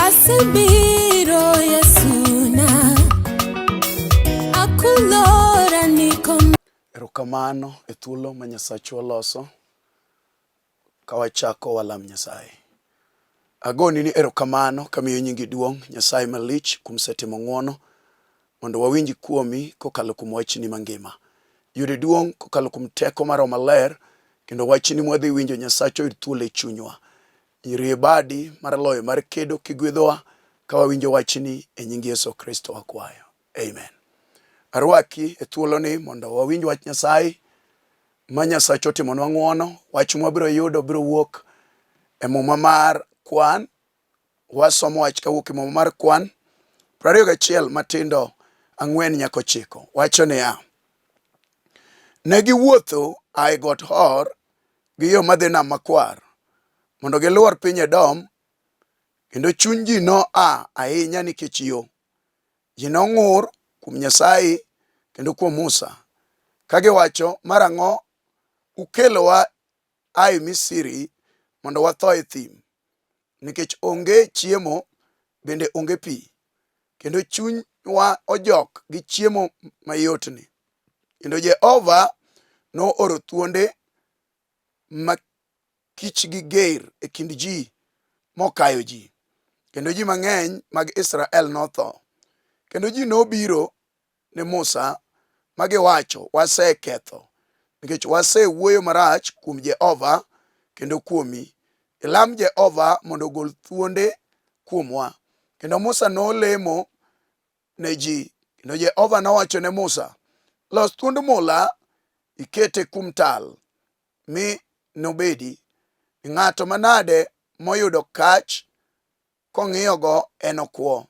Asebiro Yesuna, akulora niko. Erokamano e thuolo ma Nyasachwa loso ka wachako walam Nyasaye. Agoni ni erokamano kamiyo nyingi duong' Nyasaye malich kuom setimo ng'wono mondo wawinj kuomi kokalo kuom wachni mangima. Yud duong' kokalo kuom teko mar Roho Maler kendo wachni mwadhi winjo Nyasacha oyud thuolo e chunywa. Rie badi mar loyo mar kedo kigwedhowa ka wawinjo wachni e nying Yesu Kristo wakwayo. Amen. Arwaki e thuoloni mondo wawinj wach Nyasaye ma Nyasacha otimonwa ng'wono. Wach mwabiro yudo biro wuok e muma mar kwan. Wasomo wach kawuok e muma mar kwan 21 matindo 4 nyaka 9. Wacho niya, ne giwuotho a e got Hor gi yo madhi Nam Makwar mondo gilwor piny Edom, kendo chuny ji noa ahinya nikech yo. Ji nong'ur kuom Nyasaye kendo kuom Musa, kagiwacho, Marang'o ukelowa ae Misri mondo watho e thim? Nikech onge chiemo bende onge pi, kendo chunywa ojok gi chiemo mayotni. Kendo Jehova nooro thuonde ma kichgi ger e kind ji mokayo ji, kendo ji mang'eny mag Israel notho. Kendo ji nobiro ne Musa ma giwacho, waseketho nikech wasewuoyo marach kuom Jehova kendo kuomi. Ilam Jehova mondo ogol thuonde kuomwa. Kendo Musa nolemo ne ji. Kendo Jehova nowacho ne Musa, los thuond mula ikete kuom tal, mi nobedi ng'ato manade moyudo kach kong'iyogo enokwo.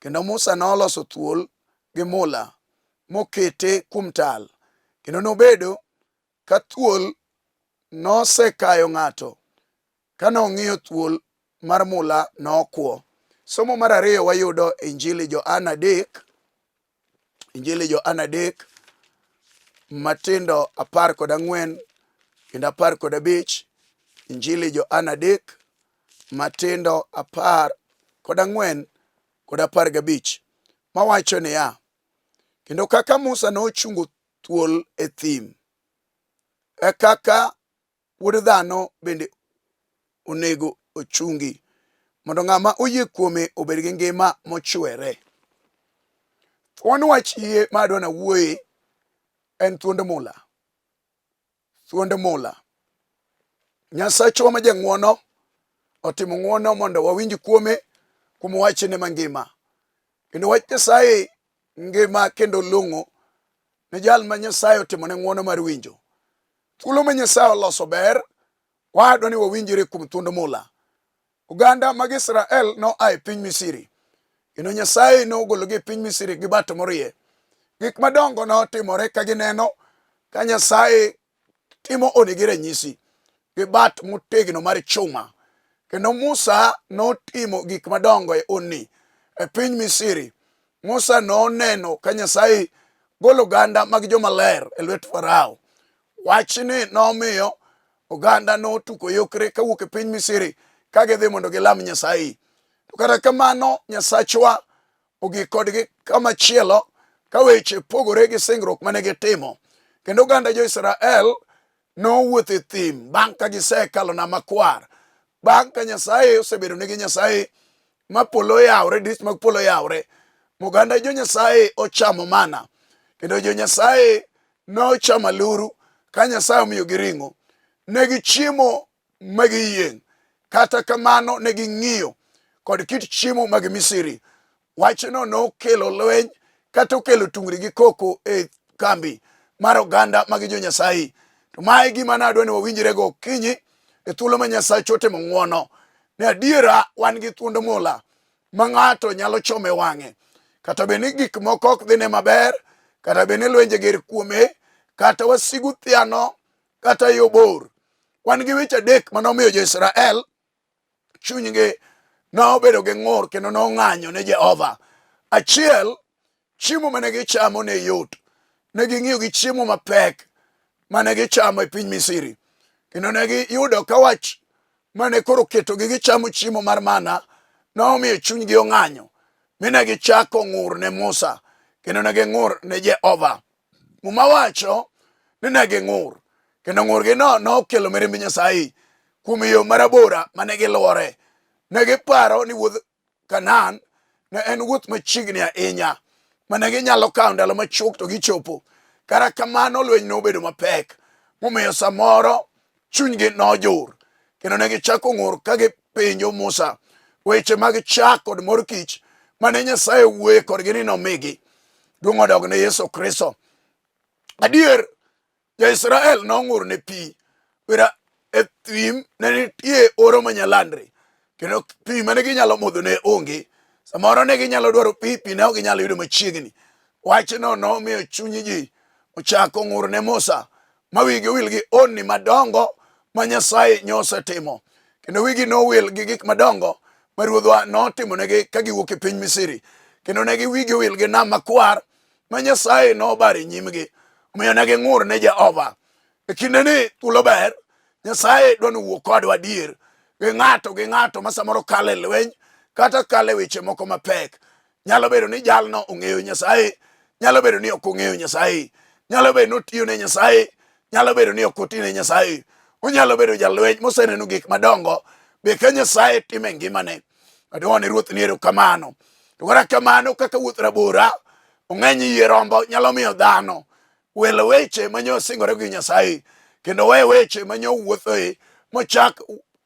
Kendo Musa noloso thuol gi mula mokete kuom tal, kendo nobedo ka thuol nosekayo ng'ato, ka nong'iyo thuol mar mula nokwo. Somo mar ariyo wayudo e Injili Johana 3 Injili Johana 3 matindo 14 kendo 15. Injili Johana 3 matindo 14 kod 15 mawacho niya, kendo kaka Musa nochungo thuol e thim, e kaka Wuod dhano bende onego ochungi, mondo ng'ama oyie kuome obed gi ngima mochwere. Thuon wach yie ma adwa nawuoye en thuond mula. Thuond mula. Nyasachwa ma jang'wono otimo ng'wono mondo wawinj kuome kuom wachne mangima. Kendo wach Nyasaye ngima kendo long'o ne jal ma Nyasaye otimone ng'wono mar winjo. Thuolo ma Nyasaye oloso ber, wadwa ni wawinjre kuom thuond mula. Oganda mag Israel noa e piny Misri, kendo Nyasaye nogologi e piny Misri gi bat morie. Gik madongo notimore ka gineno ka Nyasaye timo onigi ranyisi gi bat motegno mar chuma. Kendo Musa notimo gik madongo e onni e piny Misri. Musa noneno ka Nyasaye golo oganda mag joma ler e lwet Farao. Wachni nomiyo oganda notuko yokre kawuok e piny Misri ka gidhi mondo gilam Nyasaye. To kata kamano Nyasachwa ogik kodgi kama chielo ka weche pogore gi singruok mane gitimo. Kendo oganda jo-Israel nowuotho e thim bang' ka gisekalo Nam Makwar, bang' ka Nyasaye osebedo nigi Nyasaye ma polo oyawre, diris mag polo oyawre, moganda jo Nyasaye ochamo mana, kendo jo Nyasaye nochamo aluru ka Nyasaye omiyogi ring'o. Ne gichiemo ma giyieng', kata kamano ne ging'iyo kod kit chiemo mag Misri. Wachno nokelo lweny kata okelo tungni gi koko e kambi mar oganda mag jo Nyasaye. To ma e gima nadwa ni wawinjrego okinyi e thuolo ma Nyasaye otimo ng'wono. Ne adiera wan gi thuond mula ma ng'ato nyalo chome wang'e. Kata bed ni gik moko ok dhine maber, kata bed ni lwenje ger kuome, kata wasigu thiano, kata yo bor. Wan gi weche adek ma nomiyo jo-Israel chunygi nobedo gi ng'ur kendo nong'anyo ne Jehova. Achiel, chiemo mane gichamo ne yot. Ne ging'iyo gi chiemo mapek mane gichamo e piny Misri. Kendo ne giyudo ka wach mane koro ketogi gichamo chiemo mar mana Nomiyo chunygi ong'anyo mi ne gichako ng'ur ne Musa kendo ne ging'ur ne Jehova. Muma wacho ni ne ging'ur kendo ng'urgino nokelo mirimb Nyasaye kuom yo marabora mane giluore. Ne giparo ni wuodh Kanaan ne en wuoth machiegni ahinya mane ginyalo kawo ndalo machuok to gichopo. Kata kamano lweny nobedo mapek momiyo samoro chunygi nojur kendo ne gichako ng'ur ka gipenjo Musa weche mag chak kod mor kich mane Nyasaye wuoye kodgi ni nomigi. Duong' odog ne Yesu Kristo. Adier Jo-Israel nong'ur ne pi. Wera e thim ne nitie oro manyalandre kendo pi mane ginyalo modho ne onge. Samoro ne ginyalo dwaro pi, pi ne ok ginyal yudo machiegni. Wachno nomiyo chuny ji ochako ng'ur ne Musa ma wigi owil gi honni madongo ma Nyasaye nyosetimo kendo wigi nowil gi gik madongo ma Ruodhwa notimonegi ka giwuok e piny Misri kendo ne gi wigi owil gi nam makwar ma Nyasaye nobaro e nyimgi omiyo ne ging'ur ne Jehova. E kindeni thuolo ber, Nyasaye dwa ni owuo kodwa adier gi ng'ato gi ng'ato ma samoro kalo e lweny kata kalo e weche moko mapek. Nyalo bedo ni jalno ong'eyo Nyasaye, nyalo bedo ni ok ong'eyo Nyasaye, nyalo bedo ni otiyo ne Nyasaye, nyalo bedo ni ok otiyo ne Nyasaye. Onyalo bedo jalweny moseneno gik madongo be ka Nyasaye timo e ngimane. Adwoko ne Ruoth ni erokamano. To kata kamano kaka wuoth rabora ong'eny yie rombo nyalo miyo dhano welo weche ma osingore gi Nyasaye kendo we weche ma wuothoe mochak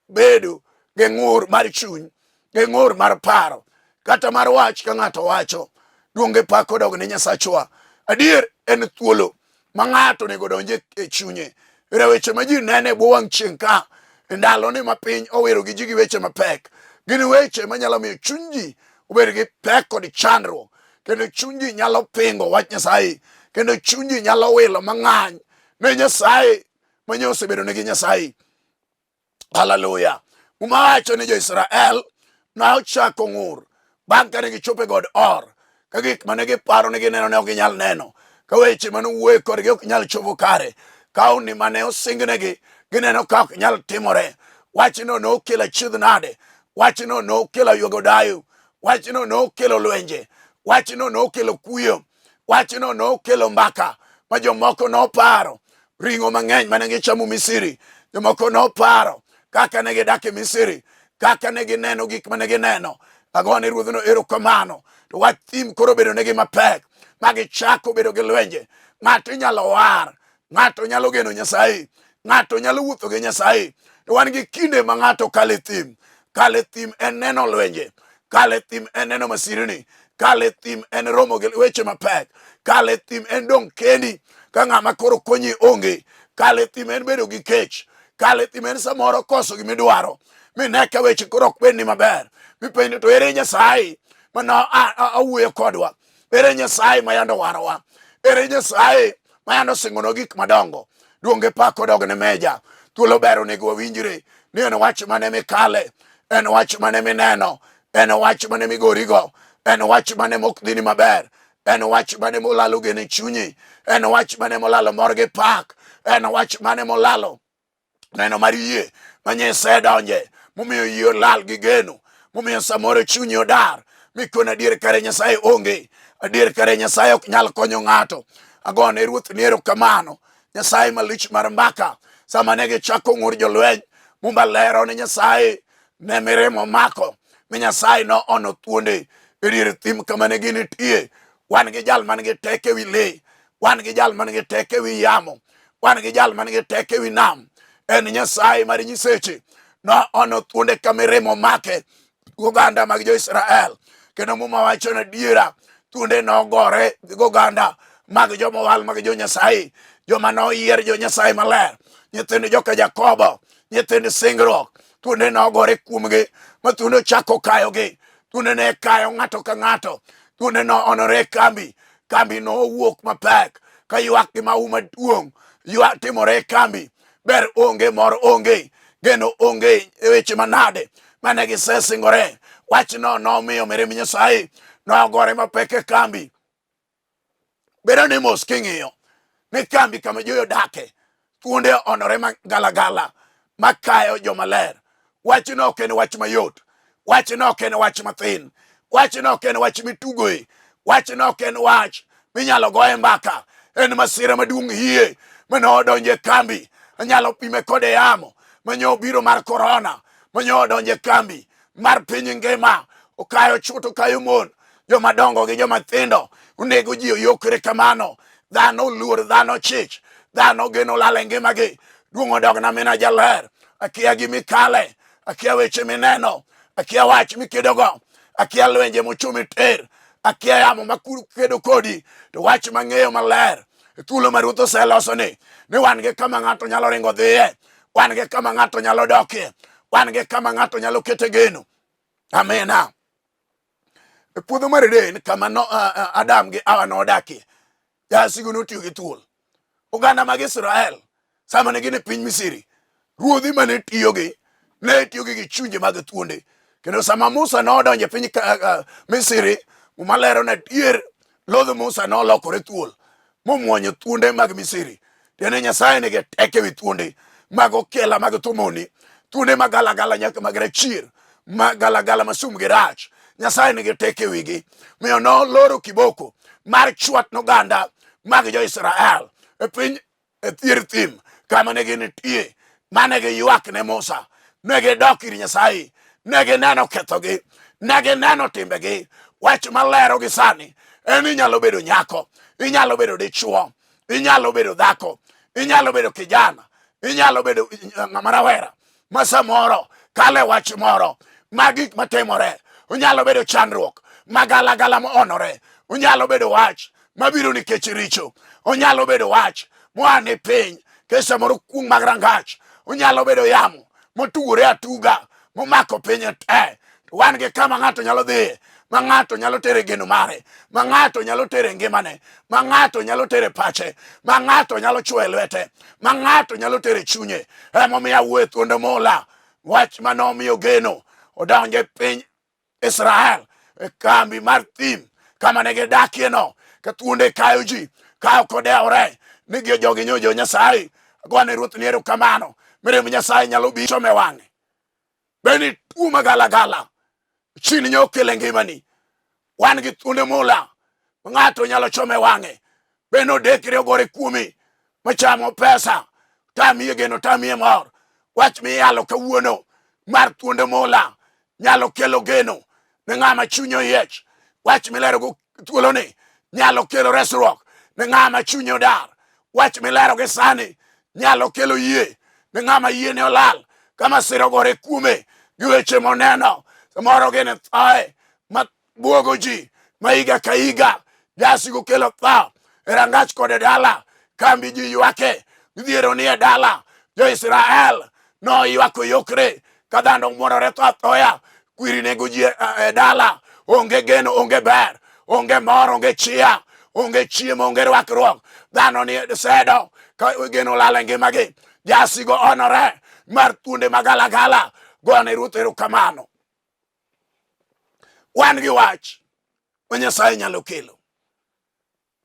bedo gi ng'ur mar chuny gi ng'ur mar paro kata mar wach ka ng'ato wacho duong' gi pak odog ne Nyasachwa. Adier en thuolo ma ng'ato onego donj e chunye. Ere weche ma ji nene e bwo wang' chieng' ka e ndaloni ma piny owiro gi ji gi weche mapek gin weche manyalo miyo chuny ji obed gi pek kod chandruok kendo chuny ji nyalo pingo wach Nyasaye kendo chuny ji nyalo wilo mang'any ne Nyasaye ma nyosebedo negi Nyasaye. Haleluya. Muma wacho ni jo-Israel nochako ng'ur bang' kane gichopo e god Or, ka gik mane giparo ni gineno ne ok ginyal neno, ka weche mane owuoyo kodgi ok nyal chopo kare, ka honni mane osingnegi gineno ka ok nyal timore. Wachno nokelo achiedh nade, wachno nokelo ayuogo dayo, wachno nokelo lwenje, wachno nokelo kuyo, wachno nokelo mbaka ma jomoko noparo ring'o mang'eny mane gichamo Misri. Jomoko noparo kaka ne gidak e Misri, kaka ne gineno gik mane gineno. Agone ruodhno erokamano. To wach thim koro bedo negi mapek ma gichako bedo gi lwenje. Ng'ato inyalo war, ng'ato nyalo geno Nyasaye, ng'ato nyalo wuotho gi Nyasaye. To wan gi kinde ma ng'ato kalo e thim. Kalo e thim en neno lwenje, kalo e thim en neno masirni, kalo e thim en romo gi weche mapek, kalo e thim en dong' kendi ka ng'ama koro konyi onge, kalo e thim en bedo gi kech, kalo e thim en samoro koso gimidwaro mine ka weche koro ok bedni maber, mipenjo to ere Nyasaye mane awuoyo kodwa, ere Nyasaye ma yande owarowa, ere Nyasaye ma yande osingonwa gik madongo. Duong' gi pak odog ne meja. Thuolo ber onego wawinjre ni en wach mane mikale, en wach mane mineno, en wach mane migorigo, en wach mane mok dhini maber, en wach mane molalo geno e chunyi, en wach mane molalo mor gi pak, en wach mane molalo neno mar yie manye isedonje momiyo yie olal gi geno momiyo samoro chunyi odar mikon adier kare Nyasaye onge adier kare Nyasaye ok nyal konyo ng'ato. Agone Ruoth ni erokamano Nyasaye malich mar mbaka sama ne gichako ng'ur jolweny Muma lero ni Nyasaye ne mirima omako mi Nyasaye noono thuonde e dier thim kama ne ginitie. Wan gi jal man gi teko ewi le, wan gi jal man gi teko ewi yamo, wan gi jal man gi teko ewi nam. En Nyasaye mar nyiseche noono thuonde ka mirima omake oganda mag jo-Israel. Kendo Muma wacho ni adiera thuonde nogore gi oganda mag joma owal mag jo-Nyasaye, joma noyier jo-Nyasaye maler, nyithind joka Jakobo, nyithind singruok. Thuonde nogore kuomgi ma thuonde ochako kayogi. Thuonde ne kayo ng'ato ka ng'ato. Thuonde noonore e kambi. Kambi nowuok mapek ka ywak gi mahu maduong' ywak timore e kambi. Ber onge, mor onge, geno onge e weche manade mane gisesingore. Wachno nomiyo mirimb Nyasaye nogore mapek e kambi. Bedo ni mos king'iyo ni kambi kama ji odake thuonde onore magalagala makayo joma ler. Wachno ok en wach mayot. Wachno ok en wach mathin, wachno ok en wach mitugoe, wachno ok en wach minyalo goye mbaka. En masira maduong' hie mane odonjo e kambi. Anyalo pime kode yamo mane obiro mar korona mane odonjo e kambi mar piny ngima, okayo chwo to okayo mon, joma dongo gi joma tindo, onego ji oyokre kamano. Dhano oluor, dhano chich, dhano geno lal e ngimagi. Duong' odogna mina jaler, akia gimikale, akia weche mineno, akia wach mikedogo, akia lwenje mochumi ter, akia yamo makedo kodi, to wach mang'eyo maler e thuolo ma Ruoth oseloso ni wan gi kama ng'ato nyalo ringo dhiye, wan gi kama ng'ato nyalo dokie, wan gi kama ng'ato nyalo kete geno. Amina. E puodho mar Eden kama no, Adam gi Hawa nodakie, jasigu notiyo gi thuol. Oganda mag Israel sama ne gin e piny Misri, ruodhi mane tiyogi ne tiyogi gi chunje mag thuonde. Kendo sama Musa nodonjo e piny Misri, Muma lero ni adier lodh Musa nolokore thuol momwonyo thuonde mag Misri. Tiende Nyasaye nigi teko ewi thuonde mag okela mag thumoni, thuonde magalagala nyaka mag rachier, magalagala ma sum gi rach. Nyasaye nigi teko e wigi. Miyo noloro kiboko mar chwat noganda mag jo-Israel e piny e thier thim kama ne gintie, mane giywak ne Musa, ne gidok ir Nyasaye, ne gineno kethogi, ne gineno timbegi. Wach malero gi sani en inyalo bedo nyako, inyalo bedo dichuo, inyalo bedo dhako, inyalo bedo kijana, inyalo bedo ng'ama rawera ma samoro kale wach moro ma gik matimore, onyalo bedo chandruok magalagala moonore, onyalo bedo wach mabiro nikech richo, onyalo bedo wach moa ne piny ke samoro kuong' mag rangach, onyalo bedo yamo motugore atuga momako piny te. Wan gi kama ng'ato nyalo dhiye, ma ng'ato nyalo tere geno mare, ma ng'ato nyalo tere ngimane, ma ng'ato nyalo tere pache, ma ng'ato nyalo chwoye lwete, ma ng'ato nyalo tere chunye. Emomiyo awuoyo e thuond mula, wach manomiyo geno odonjo e piny Israel e kambi mar thim kama ne gidakie no, ka thuonde kayo ji ka ok odewore ni gi jogi nyo jo Nyasaye. Agone Ruoth ni erokamano, mirimb Nyasaye nyalo biro chome wang'e. Beni tuo magalagala chini nyo okele ngimani. Wan gi thuonde mula ng'ato nyalo chome wang'e. Beno odekre ogore kuomi machamo pesa tamie geno tamie mor. Wach miyalo kawuono mar thuonde mula nyalo kelo geno ne ng'ama chunye oyiech. Wach milero go thuoloni nyalo kelo resruok ne ng'ama chunye odar. Wach milero gi sani nyalo kelo yie ne ng'ama yie ne olal ka masira ogore kuome gi weche moneno. Samoro gin thoe ma buogo ji ma higa ka higa. Jasigu kelo tho e rangach kod e dala, kambi ji ywake, midhiero ni e dala. Jo-Israel noywako yokre ka dhano muonore tho athoya, kwiri nego ji e dala, onge geno, onge ber, onge mor, onge chia, onge chiemo, onge rwakruok. Dhano ni sedo ka geno olal e ngimagi. Jasigo onore mar thuonde magalagala. Gone Ruoth erokamano. Wan gi wach ma Nyasaye nyalo kelo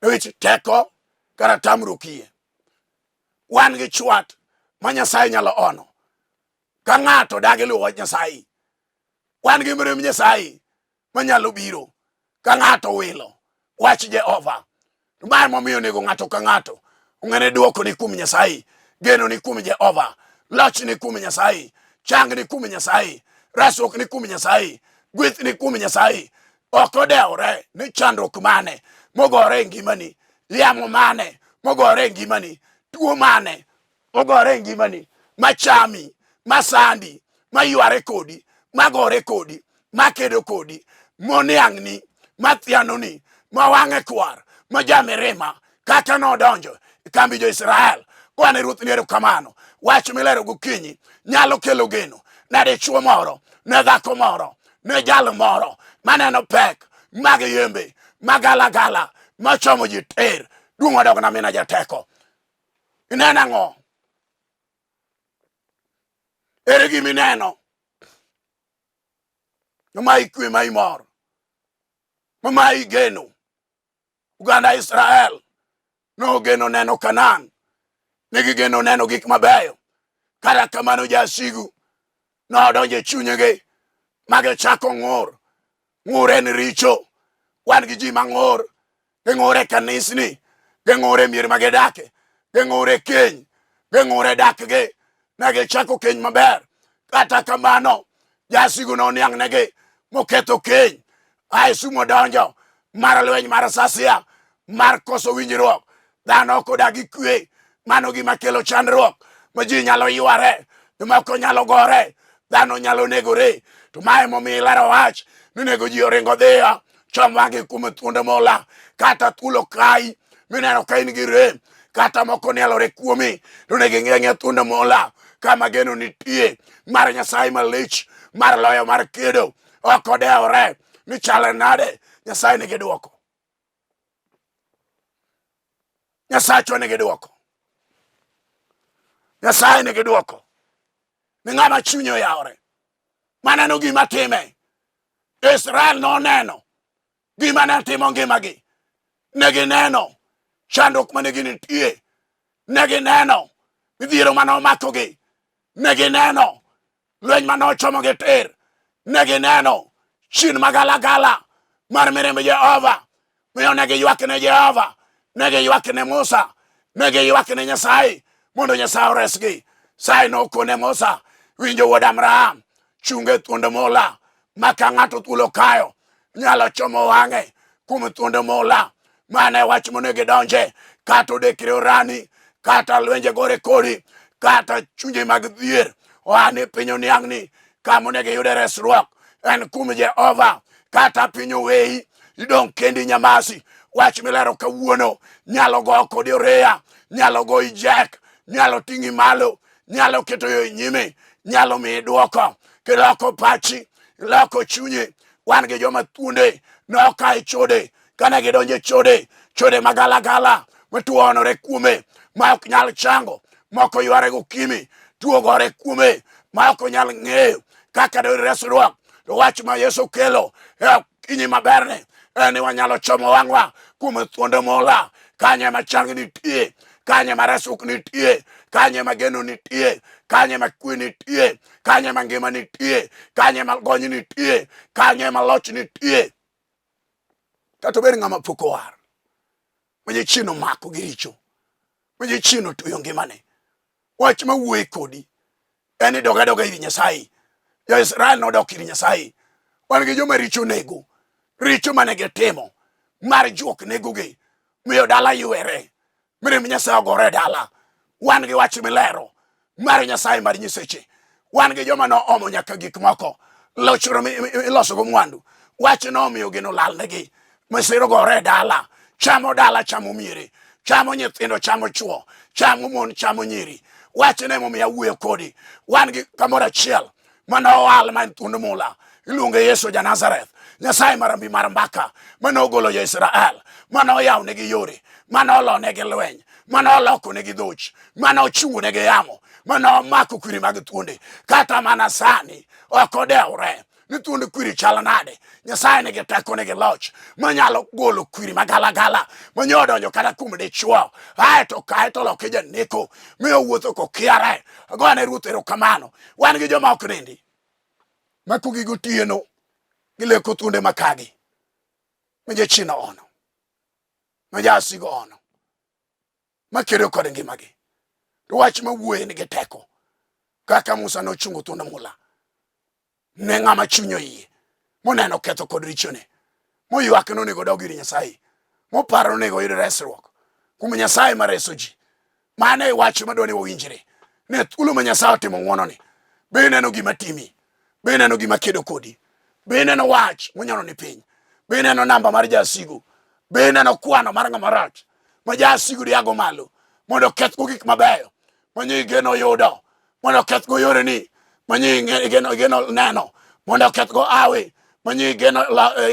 e weche teko kata tamruok yie. Wan gi chwat ma Nyasaye nyalo ono ka ng'ato dagi luwo wach Nyasaye. Wan gi mirimb Nyasaye manyalo biro ka ng'ato wilo wach Jehova. Ma emomiyo onego ng'ato ka ng'ato ong'e ni dwoko ni kuom Nyasaye, geno ni kuom Jehova, loch ni kuom Nyasaye, chang ni kuom Nyasaye, resruok ni kuom Nyasaye, gweth ni kuom Nyasaye. Ok odewore ni chandruok mane mogore e ngimani, yamo mane mogore e ngimani, tuo mane ogore e ngimani machami, masandi, mayware kodi, magore kodi, makedo kodi, moniang'ni, mathianoni, ma wang'e kwar, ma jamirima, kaka nodonjo e kambi jo-Israel. Kwane Ruoth ni erokamano. Wach milero gokinyi nyalo kelo geno ne dichwo moro, ne dhako moro, ne jal moro maneno pek mag yembe magalagala machomo ji tir. Duong' odogna mina jateko. Ineno ang'o? Ere gima ineno? Mamayi kwe mayi mor, mamayi geno. Oganda Israel nogeno neno Kanaan, ne gigeno neno gik mabeyo. Kata kamano jasigu nodonjo e chunygi Magichako ng'ur. Ng'ur en richo. Wan gi ji mang'ur. Ging'ur e kanisni, ging'ur e mier ma gidake, ging'ur e keny, ging'ur e dakgi. Ne gichako keny maber. Kata kamano, jasigu noniang'negi moketho keny. Ae sumo donjo mar lweny mar sasia mar koso winjruok. Dhano ok odag gi kwe. Mano gima kelo chandruok ma ji nyalo yware, jomoko nyalo gore, dhano nyalo negore. To mae momiyo ilero wach ni onego ji oring odhiyo chom wang'i kuom thuonde mola kata thuolo kayi mineno ka in gi rem kata moko nialore kuomi to onego ing'i ang'iya thuonde mola kama geno nitie mar Nyasaye malich mar loyo mar kedo ok odewore ni chale nade Nyasaye nigi dwoko. Nyasachwa nigi dwoko. Nyasaye nigi dwoko ni ng'ama chunye oyawore maneno gima time. Israel noneno gima ne timo ngimagi, ne gineno chandruok mane ginitie, ne gineno midhiero mane omakogi, ne gineno lweny mane ochomogi tir, ne gineno chien magalagala mar mirimb Jehova, miyo ne giywak ne Jehova, ne giywak ne Musa, ne giywak ne Nyasaye mondo Nyasaye oresgi. Nyasaye nokone Musa, winjo wuod Abraham, chung e thuond mula, ma ka ng'ato thuolo kayo nyalo chomo wang'e kuom thuond mula. Mano e wach monego idonje, kata odekre orani, kata lwenje gore kodi, kata chunje mag dhier oa ni piny oniang'ni, kama onego iyude resruok en kuom Jehova. Kata piny oweyi, idong' kendi nyamasi. Wach milero kawuono nyalo go kodi oreya, nyalo goyi jek, nyalo ting'i malo, nyalo keto yo e nyimi, nyalo miyi dwoko. Kiloko pachi, iloko chunyi. Wan gi joma thuonde noka e chode, kane gidonjo e chode, chode magalagala matuo onore kuome ma ok nyal chango, moko yware gokimi, tuo gore kuome ma ok onyal ng'eyo kaka doyud resruok. To wach ma Yesu kelo e okinyi maberni en ni wanyalo chomo wang'wa kuom thuonde mula, kanye ma chang nitie, kanye ma resruok nitie, kanye ma geno nitie, kanye ma kwe nitie, kanye ma ngima nitie, kanye ma gony nitie, kanye ma loch nitie. Kata obed ng'ama pok owar, ma jachien omako gi richo, ma jachien otweyo ngimane, wach ma wuoye kodi en ni dog adoga ir Nyasaye. Jo-Israel nodok ir Nyasaye. Wan gi joma richo nego, richo mane gitimo mar juok negogi, miyo dala ywere, mirimb Nyasaye ogore e dala. Wan gi wach milero mar Nyasaye mar nyiseche. Wan gi joma noomo nyaka gik moko lochro ilosogo mwandu. Wach nomiyo geno lalnegi. Masira ogore e dala, chamo dala, chamo miere, chamo nyithindo, chamo chwo, chamo mon, chamo nyiri. Wachne emomiyo awuoyo kodi. Wan gi kamoro achiel mane owal ma en thuond mula iluonge Yesu ja Nazareth, Nyasaye mar ambi mar mbaka mane ogolo jo-Israel, mane oyawnegi yore, mane olonegi lweny, mane olokonegi dhoch, mane ochungonegi yamo, mane omako kwiri mag thuonde. Kata mana sani ok odewre ni thuond kwiri chal nade. Nyasaye nigi teko, nigi loch manyalo golo kwiri magalagala manyo odonjo kata kuom dichwo, ae to kae to loke janeko mi owuotho kokiare. Agone Ruoth erokamano. Wan gi joma ok nindi makogi gotieno gileko thuonde makagi ma jachien oono, ma jasigo oono, makedo kod ngimagi. To wach mawuoye nigi teko kaka Musa nochungo thuond mula ne ng'ama chunye oyie moneno ketho kod richone moywak ni onego odog ir Nyasaye moparo ni onego oyud resruok kuom Nyasaye ma reso ji. Mano e wach madwa ni wawinjre ne thuolo ma Nyasaye otimo ng'wononi. Be ineno gima timi? Be ineno gima kedo kodi? Be ineno wach monyono ni piny? Be ineno namba mar jasigu? Be ineno kwano mar ng'ama rach ma jasigu diago malo mondo okethgo gik mabeyo manyo igeno yudo, mondo okethgo yoreni manyo igeno neno, mondo okethgo awi manyo igeno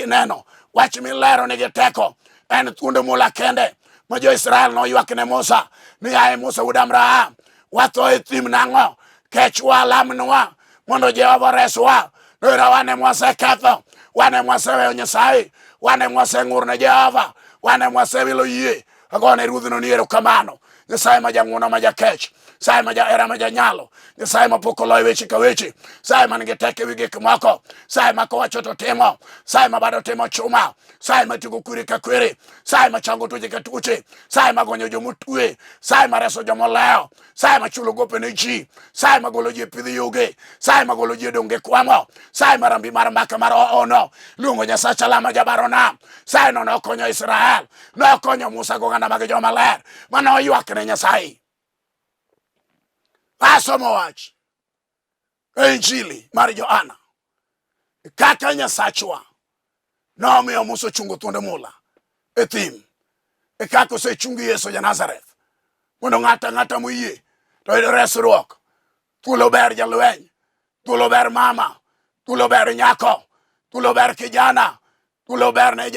neno? Wach milero nigi teko en thuond mula kende ma jo-Israel noywak ne Musa ni, yaye Musa wuod Abraham, watho e thim nang'o? Kechwa, lamnwa mondo Jehova oreswa. Ero wan ema waseketho, wan ema waseweyo Nyasaye, wan ema waseng'ur ne Jehova, wan ema wasewilo yie. Agone ruodhno ni erokamano. Nyasaye ma jang'wono ma jakech, Nyasaye ma jahera ma janyalo, Nyasaye ma pok oloyo weche ka weche, Nyasaye man gi teko ewi gik moko, Nyasaye ma kowacho to timo, Nyasaye ma bado timo chuma, Nyasaye ma tieko kwiri ka kwiri, Nyasaye ma chango tuoche ka tuoche, Nyasaye ma gonyo jomotwe, Nyasaye ma reso jomolewo, Nyasaye ma chulo gope ne ji, Nyasaye ma golo ji e pidh yugi, Nyasaye ma golo ji e donge kwamo, Nyasaye ma rambi mar mbaka mar oono, luongo Nyasacha lama jabaro nam, Nyasaye no nokonyo Israel, nokonyo Musa goganda mag joma ler, mane oywak ne Nyasaye. Asomo wach e Injili mar Johana kaka Nyasachwa nomiyo Musa ochungo thuond mula e thim, e kaka osechungi Yesu ja Nazareth mondo ng'ato ang'ata moyie to oyud resruok. Thuolo ber jalweny, thuolo ber mama, thuolo ber nyako, thuolo ber kijana, thuolo ber ne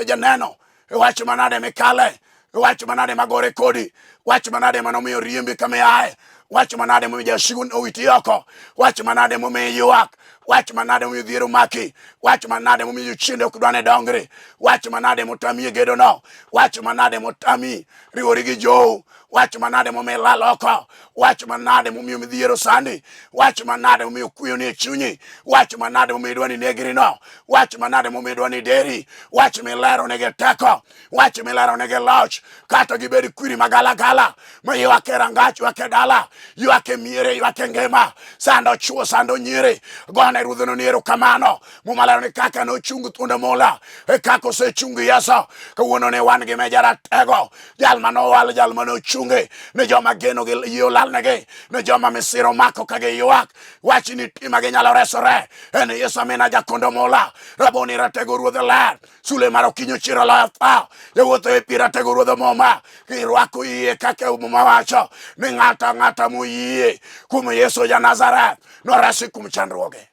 janeno. Wach manade mikale, wach manade magore kodi, wach manade manomiyo riembi kama iaye, wach manade momiyo jasigu owiti oko, wach manade momiyo ywak, wach manade momiyo dhier omaki, wach manade momiyo jochiende ok dwa ne dongri, wach manade motami e gedono, wach manade motami riwori gi jou, wach manade momiyo ilal oko, wach manade momiyo midhiero sandi, wach manade momiyo kuyo ni e chunyi, wach manade momiyo idwa ni negri no, wach manade momiyo idwa ni deri, wach milero nigi teko, wach milero nigi loch, kata gibed kwiri magalagala ma ywak e rangach, ywak e dala, ywak e miere, ywak e ngima, sando chuo, sando nyiri, gone ruodhno ni erokamano. Muma lero ni kaka nochung thuond mula e kaka osechung Yesu. Kawuono ne wan gi meja ratego, jal mane owal, jal mane ochungi ne joma geno gi yie olalnegi, ne joma misiro mako ka giywak. Wach ni tima ginyalo resore en Yesu amina jakondo mula, raboni ratego ruodh ler, sule mar okinyi ochiro loyo tho, jawuotho e pi ratego ruodh muma. Kirwako yie kaka muma wacho ni ng'ato ang'ata moyie kuom Yesu ja Nazareth noresi kuom chandruoge.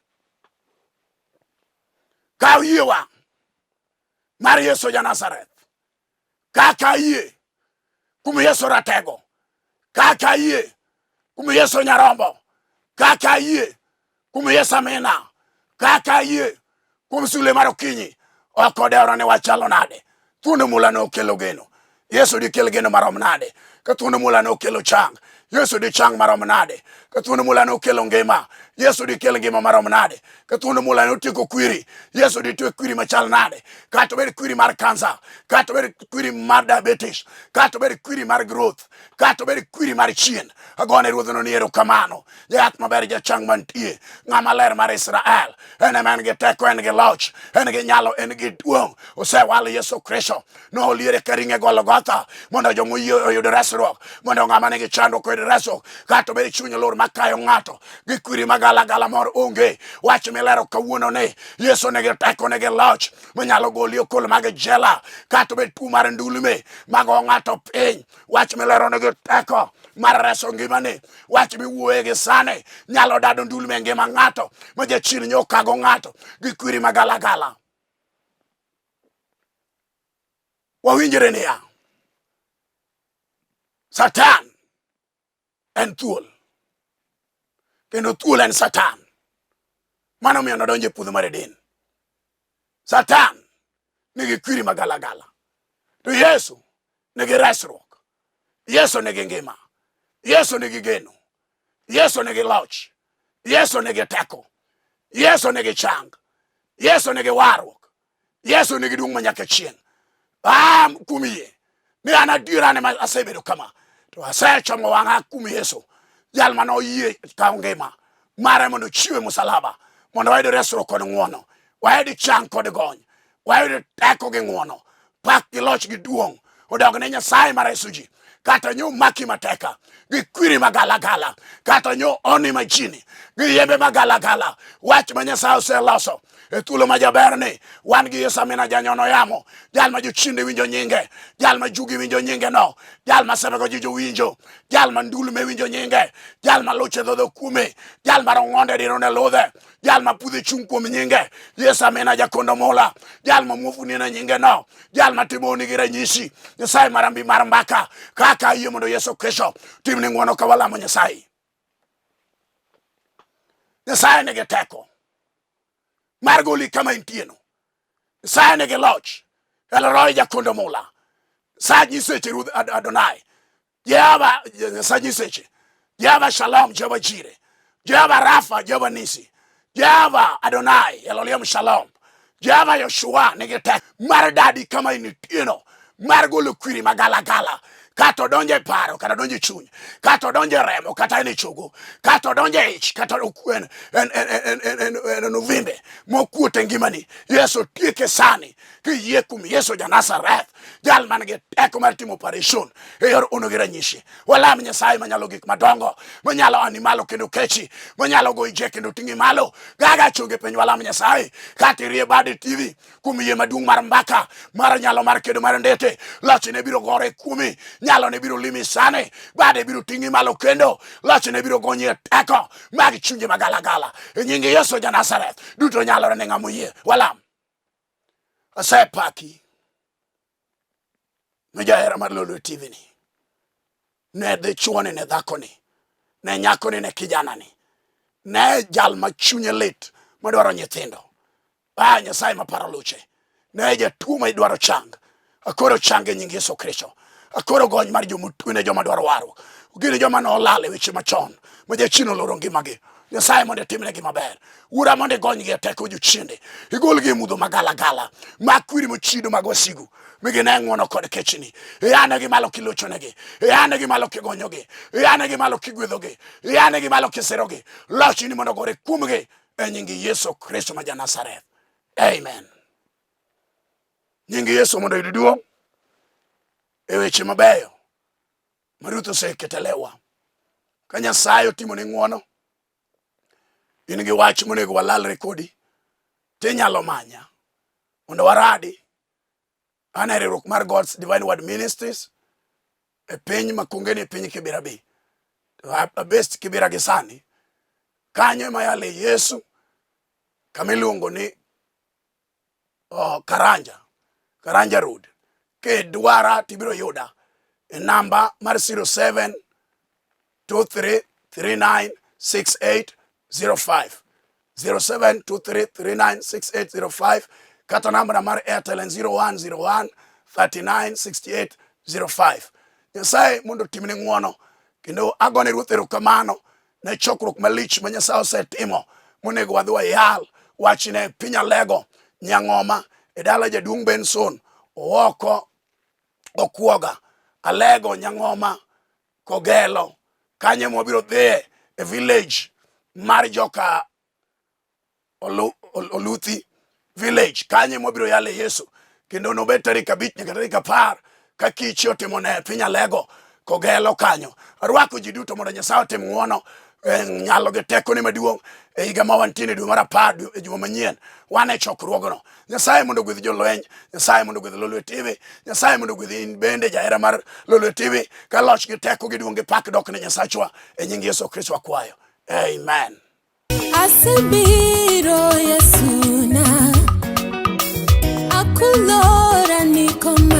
Kaw yiewa mar Yesu ja Nazareth, kaka yie kuom Yesu ratego, kaka yie kuom Yesu nyarombo, kaka yie kuom Yesu amina, kaka yie kuom sule mar okinyi, ok odewora ni wachalo nade. Thuond mula nokelo geno. Yesu dikel geno marom nade? Ka thuond mula nokelo chang, Yesu dichang marom nade? Ka thuond mula nokelo ngima, Yesu dikel ngima marom nade? Ka thuond mula notieko kwiri, Yesu ditiek kwiri machal nade? Kata obed kwiri mar kansa, kata obed kwiri mar diabetes, kata obed kwiri mar growth, kata obed kwiri mar chien, agone ruodhno ni erokamano. Yath maber jachang mantie, ng'ama ler mar Israel, en ema en gi teko, en gi loch, en gi nyalo, en gi duong'. Osewal Yesu Kristo, noliere ka ring'e Golgotha mondo jomoyie oyud resruok, mondo ng'ama nigi chandruok oyud resruok, kata obed chuny lur makayo ng'ato gi kwiri magalagala mor onge. Wach milero kawuono ni Yesu nigi teko, nigi loch manyalo goli okol mag jela, kata obed tuo mar ndulme mago ng'ato piny. Wach milero nigi teko mar reso ngimani. Wach miwuoye gi sani nyalo dado ndulme e ngima ng'ato ma jachien nyo kago ng'ato gi kwiri magalagala. Wawinjre niya, Satan en thuol kendo thuol en Satan. Mano omiyo nodonjo e puodho mar Eden. Satan nigi kwiri magalagala, to Yesu nigi resruok. Yesu nigi ngima. Yesu nigi geno. Yesu nigi loch. Yesu nigi teko. Yesu nigi chang. Yesu nigi warruok. Yesu nigi duong' manyaka chieng'. Am kuom yie ni an adiera ne ma asebedo kama to asechomo wang'a kuom Yesu, jal mane oyie kawo ngima mare mondo ochiwe musalaba mondo wayud resruok kod ng'wono, wayud chang kod gony, wayud teko gi ng'wono, pak gi loch gi duong' odog ne Nyasaye ma reso ji. Kata nyo maki mateka gi kwiri magalagala, kata nyo oni majini gi yembe magalagala, wach ma Nyasaye oseloso e thuolo ma jaberni, wan gi Yesu amina janyono yamo, jal ma jochiende winjo nyinge, jal ma jugi winjo nyinge no, jal ma semego ji jowinjo, jal ma ndulme winjo nyinge, jal ma luche dhodho kuome, jal ma rong'onde diro ne ludhe, jal ma pudhe chung' kuom nyinge, Yesu amina jakondo mula, jal ma muofu neno nyinge no, jal ma timo nigi ranyisi, Nyasaye marambi mar mbaka, kaka ayie mondo Yesu Kristo timni ng'wono ka walamo Nyasaye. Nyasaye nigi teko mar goli kama intieno. Nyasaye nigi loch. Elroy jakondo mula. Sa nyiseche ruodh Adonai. Jehova Nyasaye nyiseche, Jehova Shalom, Jehova Jire, Jehova Rafa, Jehova Nisi, Jehova Adonai, Elohim Shalom, Jehova Yoshua nigi teko mar dadi kama initieno mar golo kwiri magalagala kata odonjo e paro kata odonjo e chuny kata odonjo e remo kata en e chogo kata odonjo e ich kata en, en, en, en, en, en, en uvimbe mokuot e ngimani Yesu tieke sani kiyie kuom Yesu ja Nazareth jal man gi teko mar timo operation e yor ono gi ranyisi. Walam Nyasaye manyalo gik madongo, manyalo ani malo kendo kechi, manyalo goyi je kendo ting'i malo. Gaga chonge piny walam Nyasaye kata irie bade TV kuom yie maduong' mar mbaka mar nyalo mar kedo mar ndete lochne biro gore kuomi, nyalone biro limi sani, bade biro ting'i malo kendo lochne biro gonyi e teko mag chunje magalagala e nying Yesu ja Nazareth. Duto nyalore ne ng'ama oyie. Walam. Asepaki ne jahera mar Lolwe TV ni, ne dichuoni, ne dhakoni, ne nyakoni, ne kijanani, ne jal ma chunye lit madwaro nyithindo. Ah, Nyasaye maparo luche, ne jatuo ma idwaro chang, akoro chang e nying Yesu Kristo. Akoro gony mar jomotwe ne joma dwaro warruok. Gin joma nolal e weche machon ma jachien oloro ngimagi. Nyasaye mondo itimnegi maber. Wuora mondo igonygi e teko jochiende. Igolgi e mudho magalagala mag kwiri mochido mag wasigu. Mi gine ng'wono kod kechni. Ianegi malo kilochonegi. Ianegi malo kigonyogi. Ianegi malo kigwedhogi. Ianegi malo kisirogi. Lochni mondo ogore kuomgi e nying Yesu Kristo ma ja-Nazareth. Amen. Nying Yesu mondo oyud duong' e weche mabeyo ma Ruoth oseketo e lewwa. Ka Nyasaye otimoni ng'wono, in gi wach monego walalre kodi, tinyalo manya mondo waradi. An e riwruok mar God's Divine Word Ministries e piny Makongeni e piny Kibera be. To abest Kibera gi sani. Kanyo ema yale Yesu kama iluongo ni oh, Karanja, Karanja Road. Kidwara tibiro yuda e namba mar 07 23 39 68 05 07 23 39 68 05 kata namba mar Airtel en 0101 39 68 05. Nyasaye mondo otimni ng'wono kendo agone Ruoth erokamano ne chokruok malich ma Nyasaye osetimo monego wadhi wayal wachne e piny Alego, Nyang'oma, e dala jaduong' Benson, Owoko, Okuoga, Alego, Nyang'oma, Kogelo, kanyo ema wabiro dhiye e village mar joka Oluthi village kanyo ema wabiro yale Yesu kendo nobed tarik 5 nyaka tarik 10 ka kichi otimo ne piny Alego Kogelo kanyo. Arwako ji duto mondo Nyasaye otim ng'wono e nyalo gi tekone maduong' e higa ma wantie e dwe mar 10 e juma manyien wan e chokruogno. Nyasaye mondo ogwedh jolweny, Nyasaye mondo ogwedh Lolwe TV, Nyasaye mondo ogwedh in bende jahera mar Lolwe TV ka loch gi teko gi duong' gi pak dok ne Nyasachwa e nying Yesu Kristo akwayo. Amen. Asebiro Yesu na akulo.